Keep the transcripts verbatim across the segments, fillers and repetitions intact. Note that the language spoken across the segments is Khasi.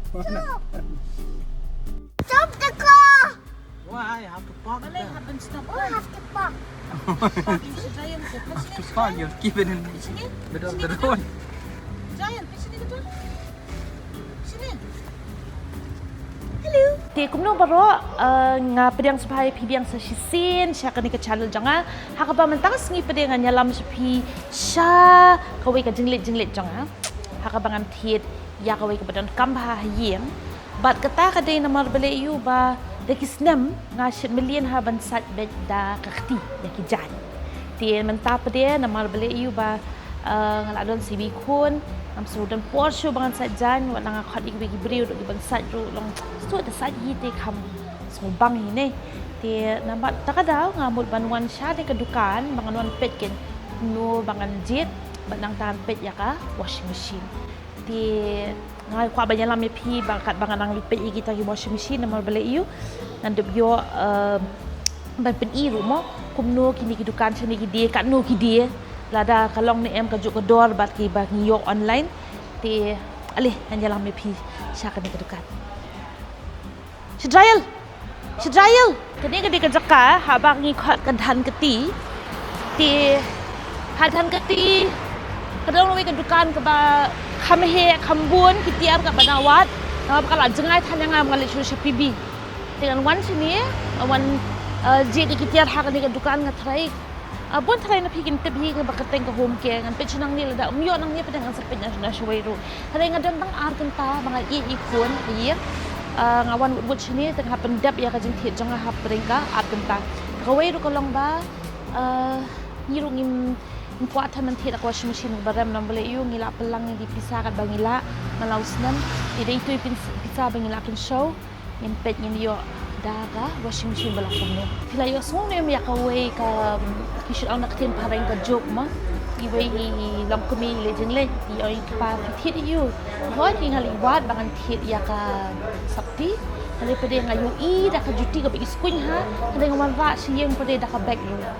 Stop the car! Why? I have to park Why there. Happen stop Oh, I have to park. Parking sa Giant ko. Kasi To park, you've given in Sini. middle of the road. Giant, sini ka tu. Sini. Hello. Te kumno baroh, uh, nga pdiang sngewbha ïa phi biang sa shisien sha kane ka channel jong nga. Ha kaba mynta ka sngi pat ngan ïalam sha phi sha kawei ka jingleit jingleit jong nga. Ha kaba ngan thied ïa kawei kaba donkam bha ha ïing. Bad kata ka dei namar balei ïa u ba da ki snem nga shait mlien ha ban sait beit da ka kti ïa ki jaiñ. Te mynta pat namar balei ïa u ba, eh, nga la don sa iwei i khun, ngam shu don por shuh ba ngan sait jaiñ, wat la nga khot ïa kiwei ki briew ruh ki ban sait ruh long shu da sait hi te kham sngewbang hi ne. Te namar kata ka daw nga mut ban wan sha ne ka dukan ba ngan wan peit keiñ kumno ba ngan jied bad nangta ngan peit ïa ka washing machine. Te nga kwah ban ïalam ïa phi ba katba nga nang peit ïa kita ki washing machine namar balei ïa u ngan dep ïoh, eh, ban pyni ruh mo kumno kine ki dukan shane ki die, katno ki die, lada ka long ne em kajuh ka dor bad kiba ngi ïoh online. Te ale ngan ïalam ïa phi sha kane ka dukan. Shadrael! Shadrael! Kane ka dei ka jaka haba ngi khot ka Dhan Kti. Te ha Dhan Kti ka dang wei ka dukan kaba kham heh kham bun ki tiar kaba da wad. Haba ka la jngai than ïa nga nga leit shuh sha P B. Te ngan wan shane, wan, eh, jied ïa ki tiar ha kane ka dukan nga tharai. Ah, bun tharai na phi kin tip hi kaba kyrteng ka home care, ngan peit sha nangne lada ym ïoh nangne pat ngan sa peit na, na shawei ruh. Hynrei nga don tang ar kynta ba nga ïeh i khun ïa. Ah, nga wan wut wut shane te nga hap pyndep ïa ka jingthied jong nga hapdeng ka ar kynta. Kawei ruh ka long ba, ah, ngi ruh ngim, ngim kwah than ban thied da ka washing machine kaba rem namar balei ïa u ngi la pynlang ïa ki pisa katba ngi lah man la u snem. Te dei tu i pin-, pisa ba ngi lah kynshew. Ngin peit ngin ïoh da ka washing machine ba la kumno. Phi la ïohsngew ne em ïa kawei ka, ki shu ong na ka ktien phareng ka joke mo. Iwei i longkmie i leit jingleit i ong ïa i kpa phi thied ïa u. Hooid nga la wad ba ngan thied ïa ka sakti. Hynrei pat nga ïohi da ka juti kaba i skuiñ ha. Hynrei nga wan rah sha ïing pat da ka bag ruh.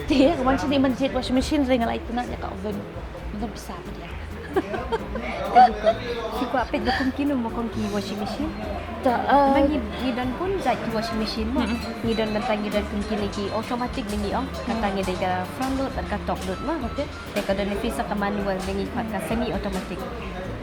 Te nga wan shane ban jied washing machine hynrei nga la itynnad ïa ka oven. Ngam don pisa pat. Phi kwah peit ba kum kino mo kum ki washing machine? Ta, eh, ngi, ngi don bun jait ki washing machine mo. Ngi don, mynta ngi don kum kine ki automatic ba ngi ong. Kata ngi dei ka front load bad ka top load mo. Okay. Te ka don phi sa ka manual ba ngi khot ka semi automatic.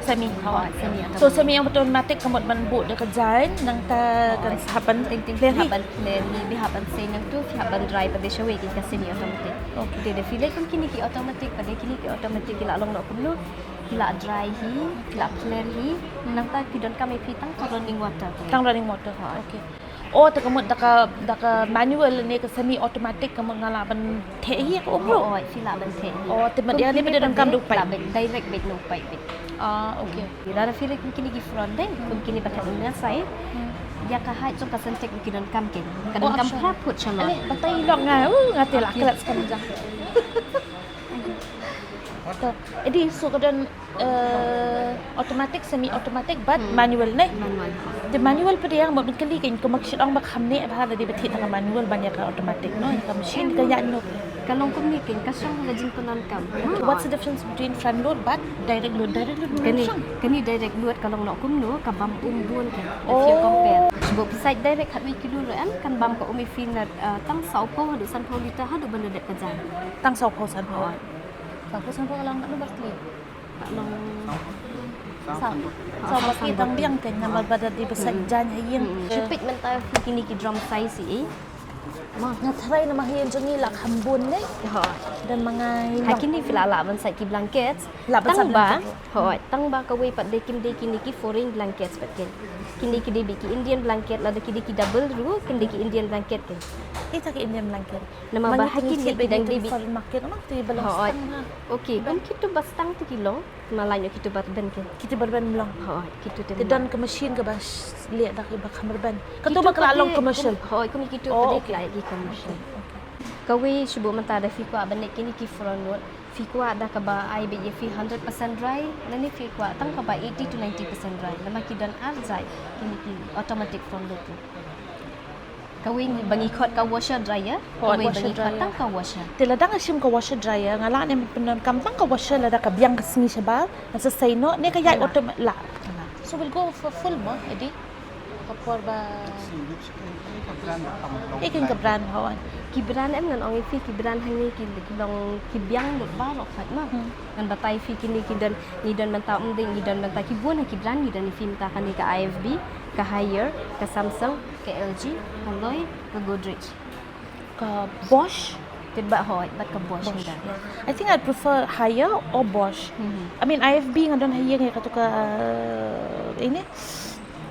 Semi. Oh, semi automatic. So semi automatic ka mut ban buh da ka jaiñ nangta kan sa hap ban, ting ting, pler hi, hap ban pler hi, hap ban seiñ nangtu, hap ban dry pat shawei, ki ka semi automatic. Okay. Te da phi leh kum kine ki automatic pat kine ki automatic ki la long noh kumno. Ki la dry hi, ki la pler hi, nangta ki donkam ïa phi tang ka running water. Tang running water. Ha. Okay. Oh, te ka mut da ka, da ka manual ne ka semi automatic ka mut nga lah ban theh hi ka um ruh. Oh, phi lah ban theh hi. Oh, te mut ïa ne pat donkam da u pipe. Direct beit na u pipe beit. Ah, okay. Lada phi leh kum kine ki front dei, kum kine ba ka dang ngasai. Ïa ka height jong ka Sintex ki donkam keiñ. Ka donkam phra phut shalor. Ale, batai lok nga. Uh, nga te la klet skam ja. Edi, so ka don, eh, automatic, semi automatic bad manual ne? Manual. Te manual pat ïa nga mut kylli keiñ, kumno ka shu ong ba kham neh bha lada dei ba thied da ka manual ban ïa ka automatic, no? Ïa ka machine ka ïaid noh. Ka long kumne keiñ, ka shong ha ka jingpyndonkam. What's the difference between front load bad direct load? Direct load, kane, kane direct load ka long noh kumno, ka bam um bun keiñ. If you compare, shu buh phi sait direct khatwei kilo ruh em, kan bam ka um ïa phi na, eh, tang sawphew haduh sanphew litre haduh ban da dep ka jaiñ. Tang sawphew sanphew. Sawphew sanphew ka long katno bar tylli? Ka long saw. Saw bar tylli tang biang keiñ namar ba da dei ba sait jaiñ ha ïing. Shu peit mynta phi kine ki drum size hi. Nga tharai namar ha ïing jong ngi la kham bun ne. Hooid. Don ma nga. Ha kine phi la lah ban sait ki blanket. Lah ban sait blanket. Hooid, tang ba kawei pat dei kim dei kine ki foreign blankets pat keiñ. Kine ki dei beit ki Indian blanket, lada ki dei ki double ruh kin dei ki Indian blanket keiñ. Ita ki Indian blanket. Namar ba ha kine ki dang dei beit foreign market, no, te ba long stang ha. Okay, kum kito ba stang te ki long, ma la ïoh kito ba rben keiñ. Kito ba rben long. Hooid, kito te. Te don ka machine kaba leh da kiba kham rben. Kato ba ka la long commercial. Hooid, kum kito ba dei ka la ïa ki commercial. Kawei shu buh mynta da phi kwah ban leh kine ki front load. Phi kwah da kaba ai beit ïa phi hundred percent dry, lane phi kwah tang kaba eighty to ninety percent dry. Namar ki don ar jait kine ki automatic front load. Kawei ba ngi khot ka washer dryer, kawei ba ngi khot tang ka washer. Te lada nga shim ka washer dryer, nga lah ne ban pyndonkam tang ka washer lada ka biang ka sngi shabar, ngan sa sei noh, ne ka ïaid automatic lah. So we'll go for full mo, Eddie. Ka por ba See which, eh, ka brand ba tam long ikin ka like. Brand hoi. Ki brand em ngan ong ïa phi ki brand hangne ki ki long ki biang lut baroh khat ma. Hmm. Ngan batai phi kine ki don, ngi don mynta um ding, ngi don mynta ki bun ha ki brand, ngi don ïa phi mynta kane ka I F B, ka Haier, ka Samsung, ka L G, ka Lloyd, ka Godrej. Ka Bosch. Te ba hoi, bad ka Bosch Bosch. Ngi don. I think I prefer Haier or Bosch. Mhm. I mean, I F B nga don Haier ngi katu ka ini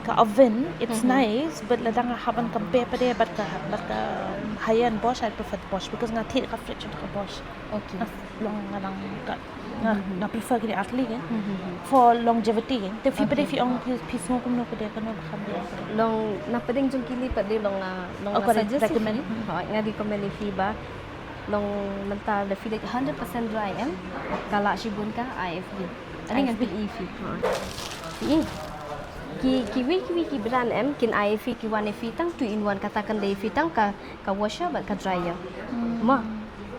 ka oven. It's Mhm. Nice, but lada nga hap ban compare pat de bad ka bad ka um, Haier and Bosch, I prefer Bosch because nga thied ka fridge ka Bosch. Okay. Nga long nga long ka nga, Mhm. nga prefer kini atli kan. Mhm. For longevity kan. Te phi pat de Okay. phi ong phi phi sngew kumno pat de kano ba kham biang. Long na pdeng jong kine pat de long nga long Oh, nga correct. Suggest ïa Recommend. phi. Hoi, nga recommend ïa phi ba long mynta da phi dei hundred percent dry em ka lah shibun ka I F B. Ani ngan I F B. phi ïa phi. Hoi. Phi ki kiwi kiwi ki brand em kin ai ïa phi ki wan ïa phi tang two in one kata kan dei ïa phi tang ka ka washer bad ka dryer. Ma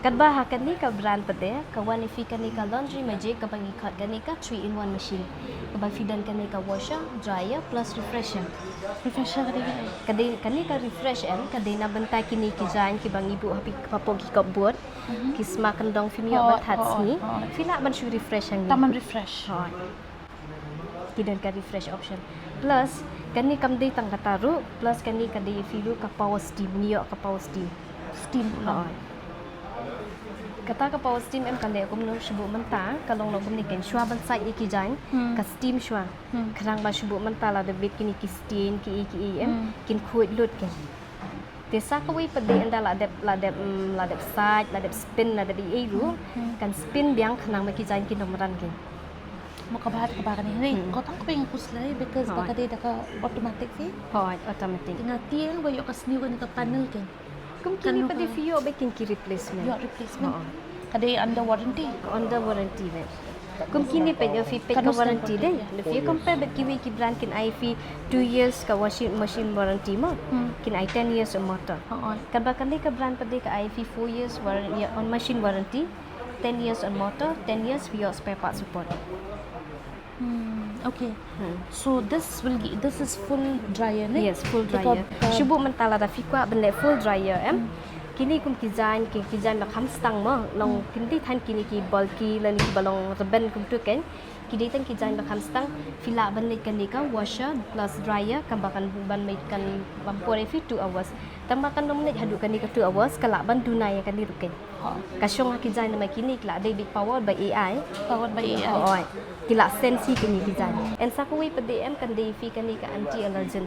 katba ha kane ka brand pat de ka wan ïa phi kane ka Laundry Magic kaba ngi khot kane ka three in one machine. Kaba phi don kane ka washer, dryer plus refresher. Refresher ka dei. Ka dei kane ka refresh em ka dei na bynta kine ki jaiñ kiba ngi buh ha phi hapoh ki cupboard. Ki sma kyndong phim ïoh ban Hoi, that hoi, sngi. hoi. Phi lah ban shu refresh hangne. Taman refresh. Hoi. Ki don ka refresh option. Plus kane kam dei tang kata ruh, plus kane ka dei ïa phi ruh ka power steam, ngi ïoh ka power steam. Steam. Hoi. Kata ka power steam em kan dei kumno shu buh mynta ka long long kumne kan shuwa ban sait ïa ki jaiñ Hmm. ka steam shuwa. Hmm. Khnang ba shu buh mynta la da bit kine ki stain ki i ki i em Hmm. kin khuid lut kan. Te sa kawei pat de ynda la dep la dep mm, la dep sait la dep spin la dep i ei ruh Hmm. kan spin biang khnang ba ki jaiñ kin ym ran kan. Mo ka bha ka bha kane. Hynrei Hmm. ko tang ko peng kus lai because ba Hoi. Ka dei da ka automatic phi. Hoi, automatic. Nga tieng ba ïoh ka sniew kane ka panel kan. Kum kine Kan pat de ka- phi ïoh ba kin ki replacement. Ïoh replacement. Hoi. Ka dei under warranty. Under warranty bad. Kum kine pat ïoh phi pet Kan ka stand warranty de. warranty, Lada phi compare bad kiwi ki brand kin ai phi two years ka washing machine warranty mo. Hmm. Kin ai ten years a motor. Hoi. Katba kane ka brand pat de ka ai phi four years warranty on machine warranty, ten years on motor, ten years phi ïoh spare part support. Hmm, okay. Hmm. So this will gi- this is full dryer ne? Yes, full Te ka- dryer. ka- Shu buh mynta lada phi kwah ban leh full dryer em. Kine kum ki jaiñ ki ki jaiñ ba kham stang mo long kin dei than kine ki bulky lane kiba long rben kumtu kan. Ki dei tang ki jaiñ ba kham stang phi lah ban leh kane ka washer plus dryer kaba kan ban mei kan ban por ïa phi two hours. Tang ba kan ym leh haduh kane ka two hours ka lah ban duna ïa kane ruh kan. Ka shong ha ki jaiñ namar kine ki lah dei bit powered by A I. Powered by A I. Hoi. Ki lah sense hi kine ki jaiñ. And sa kawei pat de em kan dei phi kane ka anti allergen.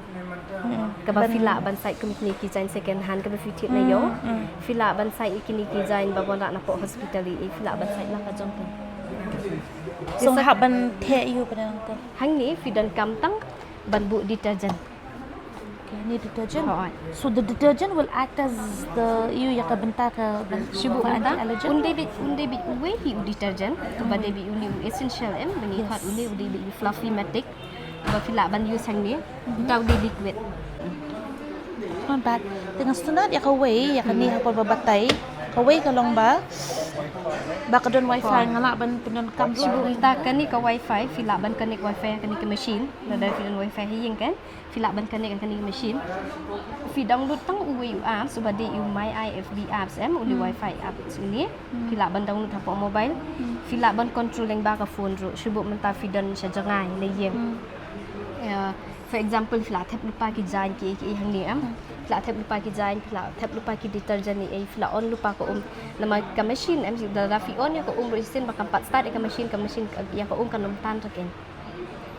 Hmm. Kaba phi lah ban sait kum kine ki jaiñ second hand kaba phi thied na ïew. Hmm. Phi lah ban sait ïa kine ki jaiñ ba wan rah napoh hospital ïa phi lah ban sait la ka jong phi. So hap ban theh ïa u pdeng tu. Hangne phi donkam tang ban buh detergent. Okay, ni detergent. Hoi. So the detergent will act as the ïa ka bynta ka ban- Shu buh ka mynta anti-allergen. Un dei bit un dei bit uwei hi u detergent. Kaba dei bit une u essential em ba ngi khot une u dei bit u Fluffy Matic. Ba phi lah ban use hangne. Tau dei liquid. Not bad. Te nga sngewtynnat ïa kawei ïa kane ha kor ba batai. Kawei ka long ba ba ka don wifi nga lah ban pyndonkam. Shu buh mynta kane ka wifi phi lah ban connect wifi kane ka machine. Lada phi don wifi ha ïing kan. Phi lah ban connect ïa kane ka machine. Phi download tang uwei u apps uba dei u My I F B apps em une wifi apps une. Phi lah ban download hapoh mobile. Phi lah ban control lyngba ka phone ruh. Shu buh mynta phi don sha jngai na ïing. For example phi lah thep lypa ki jaiñ ki ki hangne em. Phi lah thep lypa ki jaiñ, phi lah thep lypa ki detergent ïa, phi lah on lypa ka um. Namar ka machine em lada phi on ïa ka um ruh shisien ba kam pat start ïa ka machine, ka machine ïa ka um kan ym tan ruh kan.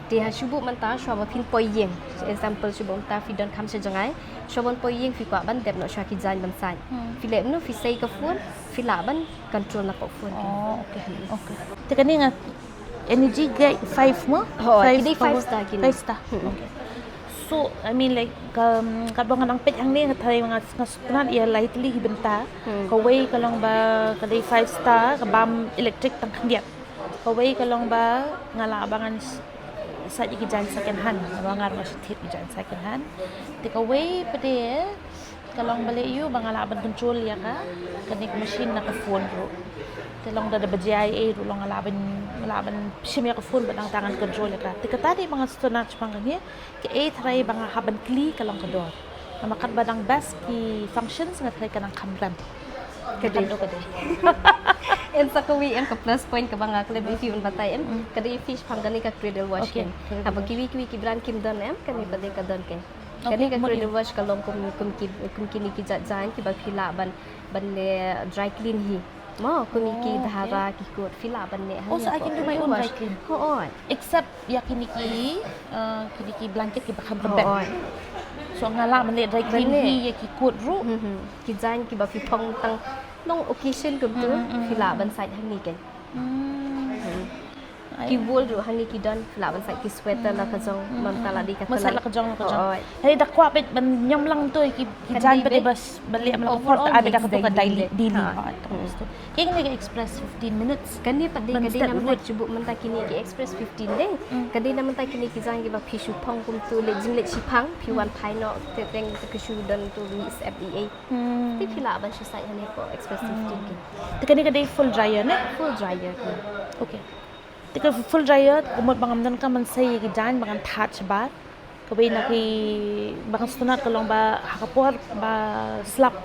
Te ha shu buh mynta shuwa ba phin poi ïing. Example shu buh mynta phi donkam sha jngai. Shuwa ban poi ïing phi kwah ban dep noh shuwa ki jaiñ ban sait. Phi leh mano phi sei ka phone, phi lah ban control napoh phone. Oh, okay. Okay. Te kane nga energy grade five mo? Hoi, Five ki dei five power- star kine. Five star. Okay. So I mean like um, katba nga nang peit hangne nga tharai nga nga sngewtynnat ïa lai tylli hi bynta. Kawei ka long ba ka dei five star ka bam electric tang khyndiat. Kawei ka long ba nga lah ba ngan s- sait ïa ki jaiñ second hand. Ba nga ruh nga shu thied ki jaiñ second hand. Te kawei pat de Ka long balei ïa ba nga lah ban control ïa ka, kane ka machine na ka phone ruh. Te long da da ba jia ei ruh long nga lah ban, lah ban shim ïa ka phone ba dang tang ngan control ïa ka. Te kata dei ba nga sngewtynnat shaphang kane, kaei tharai ba nga hap ban kylli ka long ka dor. Namar katba dang best ki functions nga tharai ka nang kham rem. Ka dei. Ka dei. Em sa kawei em ka plus point kaba nga klet ïa phi ban batai em. Mm. Ka dei phi shaphang kane ka cradle wash. Okay, kan. Cradle wash. Haba kiwei kiwei ki brand kim don em, kane pat dei ka don kan. Kane ka cradle wash ka long kum, kum ki, kum kine ki jait jaiñ kiba phi lah ban, ban leh dry clean hi. Mo, kum ki dhara ki kot phi lah ban leh. Oh, so I can do my own dry clean. Ho, oh. Except ïa kine ki, uh, kine ki blanket kiba kham kyrpang. Oh, oh. So nga lah ban leh dry clean hi ïa ki kot ruh. Hmm, hmm. Ki jaiñ kiba phi phong tang long occasion kumtu, phi lah ban sait hangne kan. Hmm. Ki wool ruh hangne ki don, phi lah ban sait ki sweater la ka jong, mynta la dei ka, mynta la ka jong, la ka jong. Hei, da kwah beit ban ñiam lang to ki, ki jaiñ pat dei ba leh man la ka por, da ka daily, daily. Ki kane ka express fifteen minutes. Kane pat dei ka dei na mynta, shu buh mynta kine ki express fifteen dei. Ka dei na mynta kine ki jaiñ kiba phi shu phong kumtu, leh jingleh shiphang, phi wan phai noh, te teng te ka shu don tu mih sep ei ei. Te phi lah ban shu sait hangne hapoh express fifteen ki. Te kane ka dei full dryer ne? Full dryer ki. Okay. Te ka full dryer, ka mut ba ngam donkam ban sei ïa ki jaiñ ba ngan thad shabar. Kawei na kiba nga sngewtynnat ka long ba ha ka por ba slap,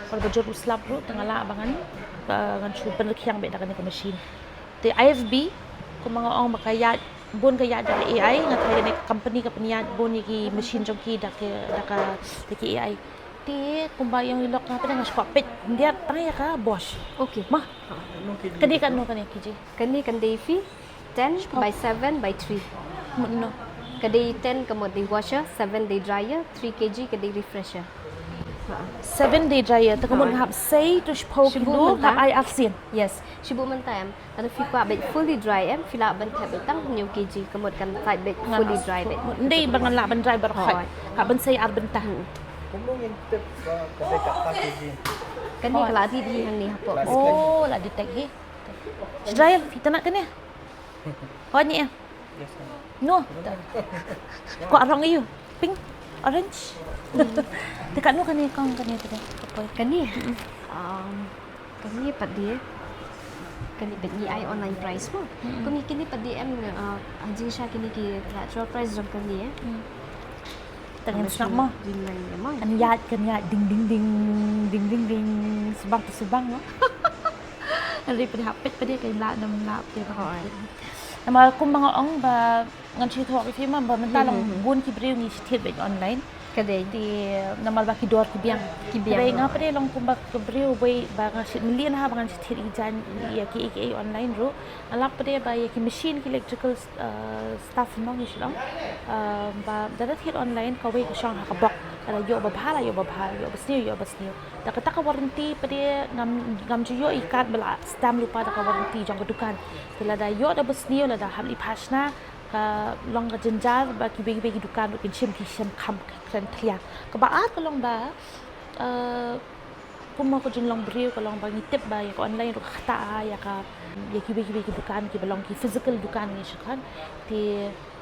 por ba jur u slap ruh, te nga lah ba ngan, ba ngan shu pynrkhiang beit da kane ka machine. Te I F B, kumba nga ong ba ka ïaid, bun ka ïaid da ka A I, nga tharai kane ka company ka pynïaid bun ïa ki machine jong ki da ka, da ka, da ki A I. Te kumba ïong i lok nga pynang nga shu kwah peit khyndiat tang ïa ka Bosch. Okay. Ma. Ka dei katno kane kg? Kane kan dei phi ten by seven by three. Mut no. Ka dei ten ka mut dei washer, seven dei dryer, three kg ka dei refresher. Seven dei dryer, te ka mut nga hap sei to shiphew kilo, hap ai arsien. Yes, shu buh mynta em. Lada phi kwah beit fully dry em, phi lah ban thep beit tang hynñiew kg, ka mut kan sait beit fully dry beit. Ndei ba ngan lah ban dry baroh khoit. Hap ban sei ar bynta. Kumno ngin tip ba ka dei kata kg? Kane ka la rit hi hangne hapoh. Oh, la detect hi. Israel, phi tang kane? Hoi ni em. No. Kwah rong aiu? Pink, orange. Te katno kane kong kane te ka poi? Kane. Um, Kane pat de, kane pat ngi ai online price mo. Kum kine pat de em, uh, ha jingshisha kine ki lateral price jong kane eh. Tang ngin sngap mo. Kan ïaid, kan ïaid, ding ding ding, ding ding ding, subang te subang mo. Hynrei pynhap peit pat de kan lah nam lah pat de. Namar kum ba nga ong ba Ngan shu ïathuh ïa phi ma ba mynta long bun ki briew ngi shu thied beit online. Ka dei. Te namar ba ki dor ki biang. Ki biang. Hynrei nga pat de long kumba ka briew beit ba nga shu mlien ha ba ngan shu thied ïa ki jaiñ ïa kiei kiei online ruh. Nga lap pat de ba ïa ki machine ki electrical, uh, stuff mo ngi shu long. Uh, ba lada thied online kawei ka shong ha ka bok. Lada ïoh ba bha la ïoh ba bha, ïoh ba sniew ïoh ba sniew. Da kata ka warranty pat de ngam, ngam ju ïoh ïa ka ba la stamp lypa da ka warranty jong ka dukan. Te lada ïoh da ba sniew lada hap leit phah shna Ka long ka jynjar ba kiwei kiwei ki dukan ruh kin shim ki shim kham kren khlia. Kaba ar ka long ba, eh, kum ma ka jinglong briew ka long ba ngi tip ba ïa ka online ruh ka ktah ïa ka, ïa kiwei kiwei ki dukan kiba long ki physical dukan ngi shu khot. Te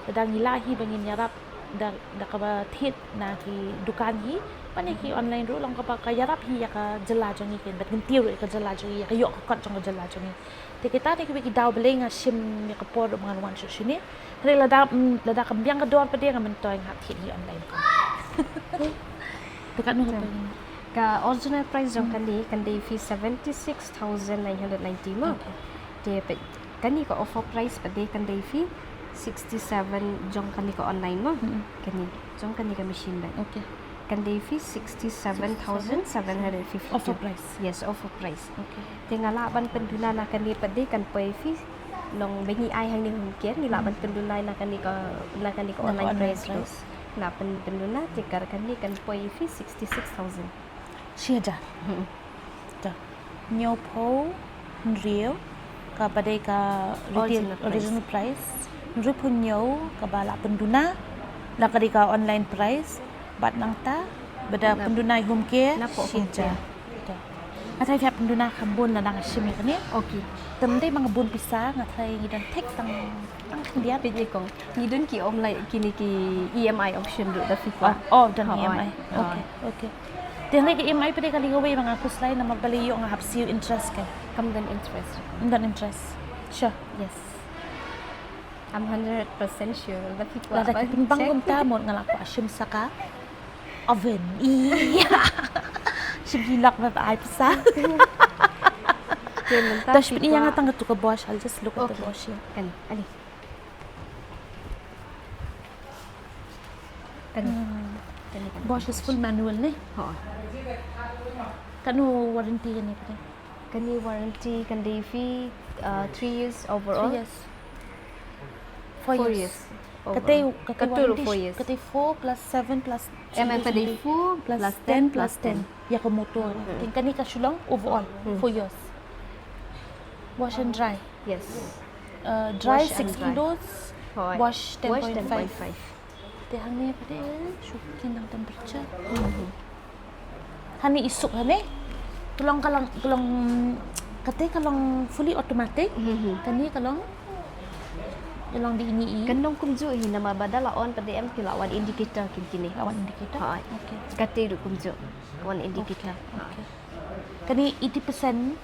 lada ngi lah hi ba ngin ïarap da, da kaba thied na ki dukan hi, ban ïa ki online ruh long kaba ka ïarap hi ïa ka jylla jong ngi kin, bad ngi tip ruh ïa ka jylla jong ngi, ïa ka ïoh ka kot jong ka jylla jong ngi. Te kita te kiba ki daw balei nga shim ïa ka por ba ngan wan shuh shane. Hynrei lada, mm, lada kam biang ka dor pat de nga myntoi nga hap thied hi online. Te katno ka poi? Ka original price jong kane kan dei phi seventy six thousand nine hundred ninety mo. Okay. Te peit kane ka offer price pat de kan dei phi sixty seven jong kane ka online mo. Kane jong kane ka machine bad. Okay. Kan dei phi sixty seven thousand seven hundred fifty. Offer price. Yes, offer price. Okay. Te nga lah ban pynduna na kane pat de kan poi phi long ba ngi ai hangne home care ngi lah ban pynduna na kane ka, na kane ka online price. Lah pyn, pynduna te ka kane kan poi phi sixty six thousand. Shi hajar. Hmm. Te hynñiew phew hynriew kaba dei ka retail original price. Hynriew phew hynñiew kaba lah pynduna na ka dei ka online price. Bad nangta ba da pynduna ïa home care. Shi hajar. Nga tharai phi hap pynduna kham bun lada nga shim ïa kane. Okay. Te ym dei ba nga bun pisa, nga tharai ngi don thik tang, tang khyndiat. Peit ïa kong. Ngi don ki online kine ki E M I option ruh da phi kwah. Oh, don E M I. Okay, okay. Te hynrei ka E M I pat de kali kawei ba nga khuslai namar balei ïoh nga hap siew interest ka. Kam don interest. Ym don interest. Sure. Yes. I'm hundred percent sure. Lada phi kwah. Lada ka pynbang check. Kumta mut nga la kwah shim sa ka oven. Iya. Shim hi lok ba ai pisa. Dash pin ïa nga tang ka tu ka Bosch. I'll just look at the Bosch here. Kan. Ali. Kan. Bosch is full manual ne? Ha. Kano warranty kane pat? Kane warranty kan dei fi uh, three years overall. Three years. Four, four years. Kate kate warranty four years. Kate four plus seven plus. Em em kate four plus ten plus ten. Ya ka motor. Kane ka shu long overall four years. Wash and dry. Yes. Uh, dry six kilos. Wash ten point five. Te hangne pat de shu kin dang temperature. Hangne isuk hangne. Ka long ka long ka long kate ka long fully automatic. Kane ka long ka long di ini i. Kan long kumjuh hi namar ba da la on pat de em ki la wan indicator kin kine. La wan indicator. Ha. Okay. Kate ruh kumjuh. Wan indicator. Okay. Kane eighty percent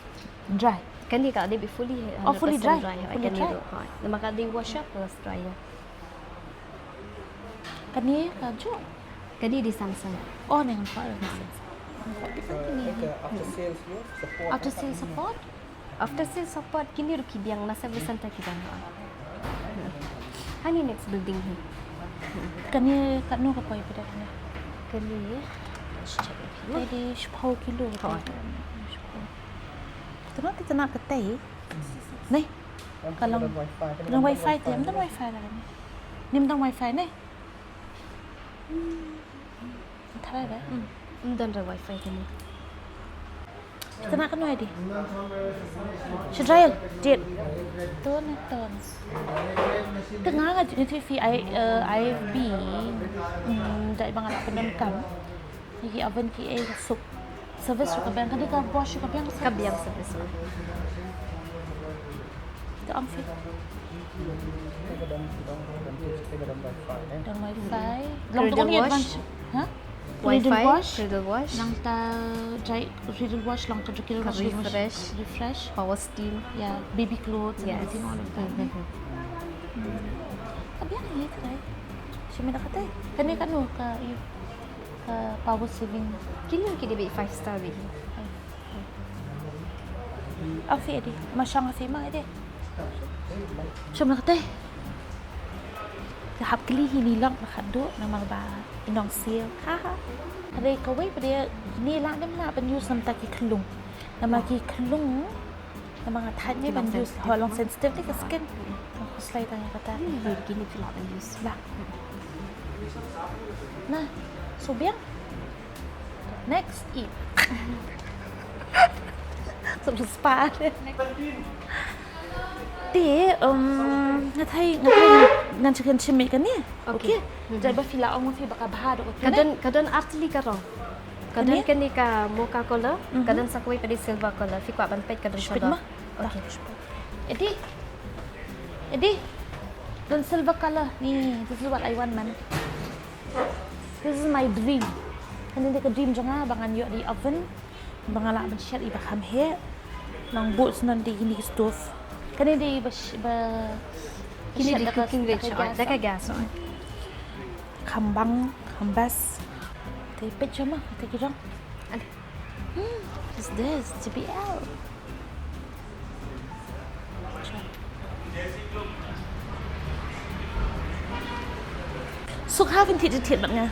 dry. Kane ka dei bit fully. Oh, fully dry. Fully dry. Namar ka dei washer plus dryer. Kane ka juh. Kane di Samsung. Oh, neng pa. After sales support. After sales support. After sales support kini ruh ki biang na service center ki biang. Hani next building hi. Kane kano ka poi pada kane. Kane. Tadi sepuluh kilo. Tana tana katai. Nei. Ka long wifi. Ka long wifi te, ym don wifi la kane. Ym don wifi nei. Tara da. Ym don wifi kane. Tana kano edi. Shidrai, dit. Ton ton. Tanga nga jingit fi I, uh, I F B. Dai bang ala penon kam. Ki oven ki ei ka suk. Service ka biang ka dei ka Bosch ka biang. Ka biang service. Ka am fit. Don wifi. Long tu ni advance. Ha? Wifi, cradle wash. Long ta dry cradle wash long ta cradle wash. Refresh. Refresh. Power steam. Yeah, baby clothes and everything all of that. Ka biang ye ka dei. Shimina ka dei. Kane kano ka Ka power saving. Kini ki dei beit five star beit. Afi edi, ma shong afi ma edi. Shong na kate. Ka hap kli hi ni long ba khadduh namar ba inong sil. Ha ha. Ka dei kawei ba dei ni la dem na ban use namar ki khlung. Namar ki khlung. Namar nga thait ne ban use ha long sensitive te ka skin. Nga khuslai tang ïa kata. Kini phi lah ban use. Lah. Nah, so biang. Next ip. Sub spa. Te um nga thait nga thait ngan check in shim kane. Okay. Dei ba phi la ong phi ba ka bha dok. Ka don ka don ar tylli ka rong. Ka don kane ka mocha color, ka don sa kawei pat dei silver color, phi kwah ban peit ka don sa ba. Okay. Edi. Edi. Don silver color. Ni, this is what I want, man. This is my dream. Kane dei ka dream jong nga ba ngan ïoh dei oven. Ba nga lah ban shet i ba kham heh. Nang boots nan dei kine ki stove. Kane dei ba kine dei cooking range da ka gas. Kham bang, kham best. Te peit jong ma, te ki jong. What is this? J B L. Suk ha phin thied thied bad nga.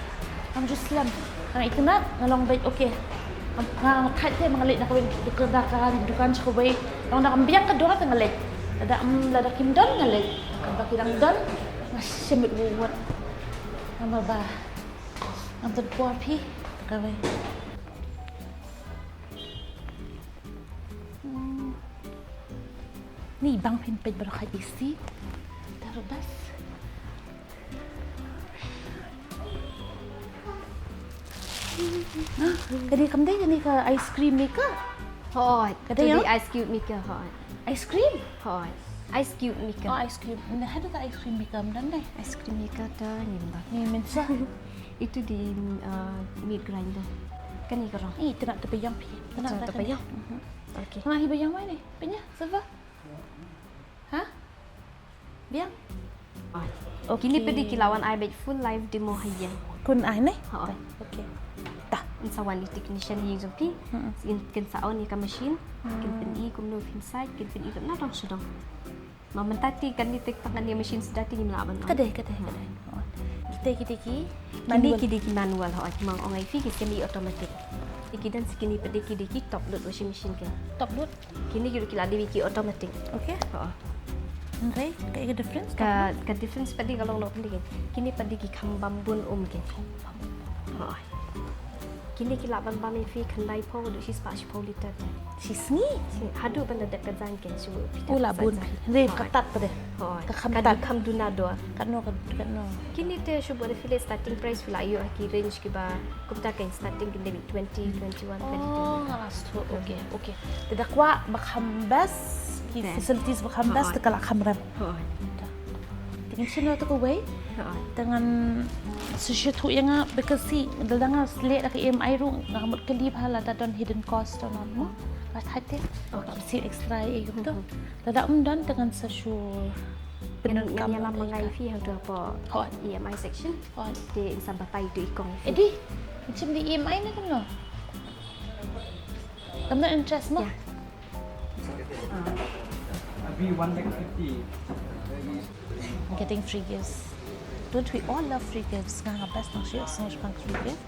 Ngam ju slem. Nga itynnad nga long beit okay. Nga thait te ma nga leit na kawei dukan, da ka dukan sha kawei. Long da kam biang ka dor te nga leit. Lada lada kim don nga leit. Ba ki dang don nga shim beit wut. Nga ba ba. Ngam don por phi. Kawei. Ni bang phin peit baroh ka A C. Tara bas. Ka dei kam dei ka dei ka ice cream maker. Hooid. Ka dei ice cube maker hooid. Ice cream? Hooid. Ice cube maker. Oh, ice cube. Nah, hadu ka ice cream maker mdan dei. Ice cream maker ta ngim ba. Ni mensa. Itu di uh, meat grinder. Kane ka rong. Ih, tang na te biang phi. Tang na te biang. Okay. Tang na hi biang mai ne. Pynïa, Silver. Ha? Biang. Okay. Kine pat de ki la wan ai beit full live demo ha ïing. Kun ai ne? Ha. Okay. Ta. Yn sa wan i technician ïing jong phi. Kin, kin sa on ïa ka machine. Kin pyni kumno phin sait, kin pyni kumno dong sha dong. Ma mynta te kane te tang kane machine sdang te ngim lah ban on. Ka dei, ka dei, ka dei. Kita ki dei ki manual. Kine ki dei ki manual, hooid, ma nga ong ïa phi ki semi automatic. Te ki don sa kine pat de ki dei ki top load washing machine ki. Top load? Kine ki ruh ki la dei ki automatic. Okay. Hooid. Hynrei ka, ka difference ka, ka difference pat de ka long noh pat de ki. Kine pat de ki kham bam bun um ki. Hooid. Kine ki lah ban bam ïa phi khyndai phew haduh shispah shiphew liter. Shi sngi? Shi, haduh ban da dep ka jaiñ ki shu. U la bun. Hynrei ka tad pat de. Hooid. Ka kham tad. Ka kham duna dor. Katno, ka, katno? Kine te shu bun, phi leh starting price phi la ïoh ha ki range kiba kumta, ka starting ki dei twenty, twenty-one, twenty-two. Oh, nga la sngewthuh. Okay, okay. Te da kwah ba kham best, ki facilities ba kham best, te ka la kham rem. Hooid. Te ngin shim noh ïa kawei. Hooid. Te ngan shu shu thuh ïa nga, because see, lada nga leh da ka E M I ruh nga mut kylli ba lada don hidden cost or not mo. Ba thait te. Okay. Ba siew extra ïa u to. Lada um don te ngan sa shu pyndonkam ïa la ma nga ïa phi hangto hapoh E M I section. Hooid. Te yn sa batai to i kong ïa phi. Edi, ngin shim da E M I ne kumno? Kumno interest mo? Yeah. Abi one lakh fifty. Getting free gifts. Don't we all love free gifts? Nga nga best nang shu sngewsih ban free gift.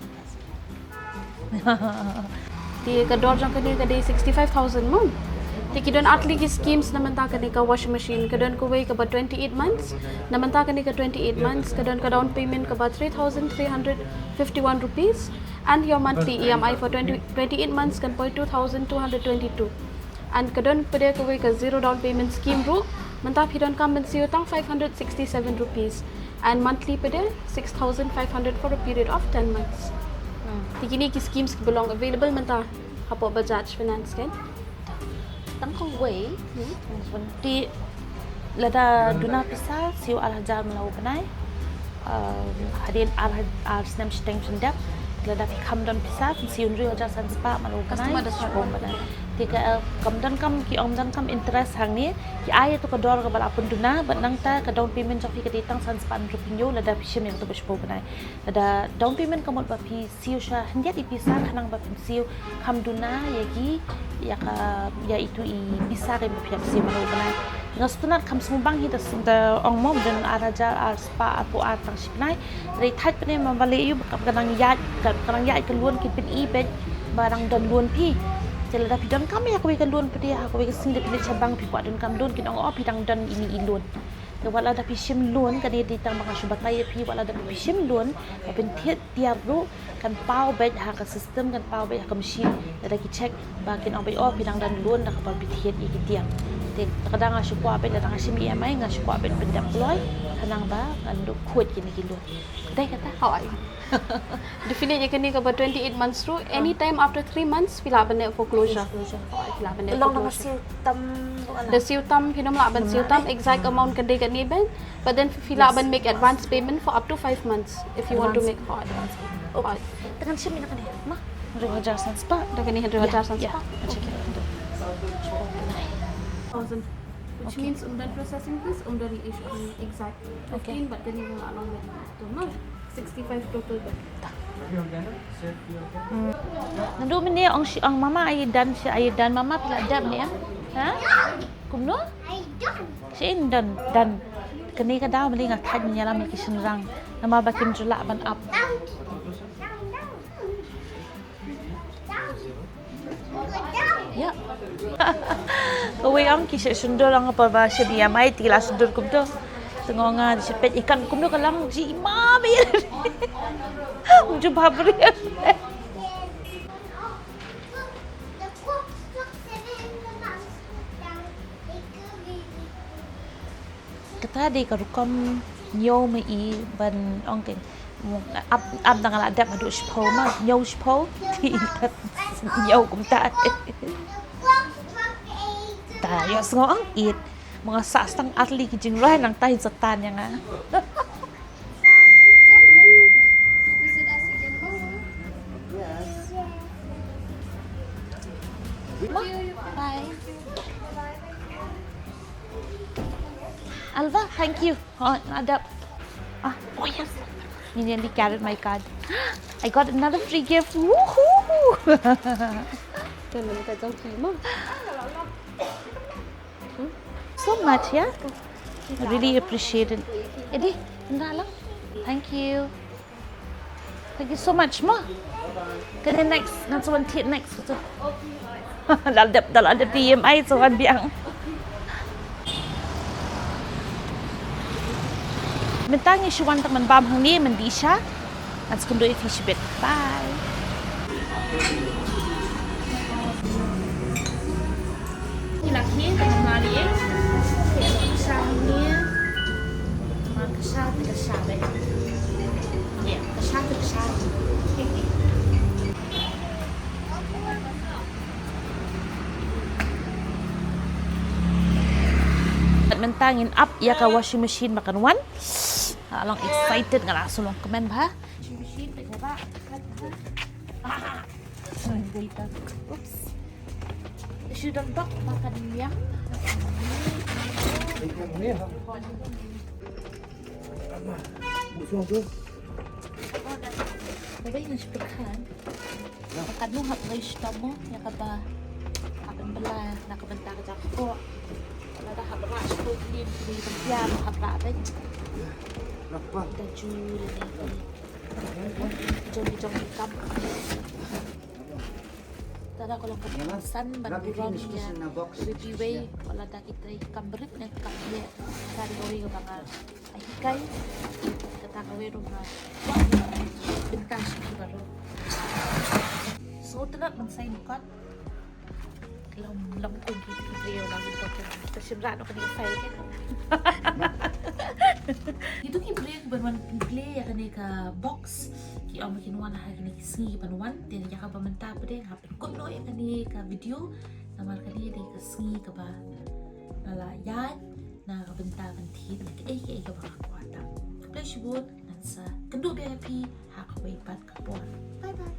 Te ka dor jong kane ka dei sixty-five thousand mo. Te ki don artylli ki schemes na mynta kane ka washing machine. Ka don kawei kaba twenty-eight months. Na mynta kane ka twenty-eight months ka don ka down payment kaba three thousand three hundred fifty-one rupees. And your monthly E M I for twenty, twenty-eight months kan poi two thousand two hundred twenty-two. And ka don pat de kawei ka zero down payment scheme ruh. Mynta phi donkam ban siew tang five hundred sixty-seven rupees. And monthly pat de six thousand five hundred for a period of ten months. Hmm. Te kine ki schemes kiba long available mynta hapoh Bajaj Finance kan. Tang kawei. Hmm. Te lada duna pisa siew ar hajar man la u bnai. Um, hadien ar ha-, ar snem shiteng shen dep. Lada phi kham don pisa phin siew hynriew hajar san spah man la u bnai. Customer discount. Shiphew bnai. Te ka, eh, kam donkam, ki ong donkam interest hangne. Ki ai ïa to ka dor kaba la pynduna, bad nangta ka down payment jong phi ka dei tang san spah hynriew phew hynñiew lada phi shim ïa kato ba shiphew bnai. Lada down payment ka mut ba phi siew sha khyndiat i pisa khnang ba phin siew kham duna ïa ki, ïa ka, ïa itu i pisa kaba phi hap siew man la u bnai. Nga sngewtynnat kham sngewbang hi da, da ong mo, don ar hajar ar spah arphew ar tang shi bnai. Hynrei thait pat ne ma balei ïa u ba ka nang ïaid, ka nang ïaid ka loan, ki pyni beit ba dang don loan phi. Te lada phi donkam ïa kawei ka loan pat de ha kawei ka sngi da phi leit sha bank phi kwah donkam loan, kin ong oh phi dang don ine i loan. Te wat lada phi shim loan, kane dei tang ba nga shu batai ïa phi, wat lada phi shim loan ba phin thied tiar ruh, kan paw beit ha ka system, kan paw beit ha ka machine. Lada ki check ba kin ong beit oh phi dang don loan da kaba phi thied ïa ki tiar. Te ka dang nga shu kwah beit, lada nga shim E M I nga shu kwah beit pyndep kloi khnang ba ngan duh khuid kine ki loan. Dei kata? Hooid. Definitely ïa kane kaba twenty-eight months ruh, anytime after three months phi lah ban leh foreclosure. Foreclosure. Hooid, phi lah ban leh foreclosure. Long da nga siew tam ruh ala. Da siew tam phin ym lah ban siew tam, exact amount ka dei kane beit. But then phi lah ban make advance payment for up to five months if you want to make. Hooid. Advance payment. Okay. Hooid. Te ngan shim ïa kane ma? Hynriew hajar san spah. Da kane hynriew hajar san spah. Yeah, yeah. Check it out. Thousand. Which means um don processing fees, um don issue exact. Okay. Fifteen, but then you will along with to ma. Sixty-five total bad. Hmm. Naduh mynne ong shi ong mama ai don shi ai don mama phi la dep ne em? Ha? Kumno? Shi in don don. Kane ka daw mynne nga thait mynne ïalam ïa ki shynrang. Namar ba kim ju lah ban ap. Ïa. Kawei ong ki shet shyndur ong apa ba shet ïa mai ti la shyndur kumto. Tengok nga shet pet ikan kumto ka lang ji ima ba ïa. Jubab ri. Kata dei ka rukom ñiew ma i ban ong keiñ. Ap, ap dang la dep haduh shiphew ma, ñiew shiphew. Te i kat ñiew kumta. Ta ïohsngew ong it. Ma nga sah tang artylli ki jingrwai nangta in sa tan ïa nga. Visit us again. Yes. Thank you. Oh, adap. Ah, oh yes. You nearly carried my card. I got another free gift. Woohoo! So much, yeah? I really appreciate it. Edi, nda lang. Thank you. Thank you so much, ma. Kane next, ngan sa wan thied next. Dal dep, dal dep di em ai sa wan biang. Mynta ngi shu wan tang mynbam hangne, mynta sha. Ngan sa kynduh ïa phi shibit. Bye. Ki la khie ka ma li. Ki la sha ni. Ma ka sha, ka sha be. Ye, ka sha, ka sha. Mynta ngin ap ïa ka washing machine ba kan wan. Nga long excited, nga la shu long kmen bha. Washing machine ba ka ba. Oops. Shu dang tok makan yang. Ba bai ngan shu pyrkhat. Ka nu hap ngai shu tamo ïa kaba hap ban bela na ka bynta ka jaka ko. Lada hap rah shu ko kli kli ban pia hap rah ban. Ka ju le ne. Jong jong kam. Tada ko long ka san ban burom ïa. Wei wei ko lada ki trei kam berit ne kam ye. Tada ko wei ko tanga. Ai kai. Kata ka wei ruma. Bynta shi ki baru. So tena ban sai ni kot. Lom lom tu ki video lagi kot. Tersimran ko ni sai ke. Itu ki video ban wan play ïa kane ka box. Ki ong kin wan ha kane ki sngi ban wan. Te ïa kaba mynta pat de nga pynkut noh ïa kane ka video. Namar kane dei ka sngi kaba nga la ïaid na ka bynta ban thied ïa kaei kaei kaba nga kwah tam. Khublei shibun, ngan sa kynduh biang ïa phi ha kawei pat ka por. Bye bye.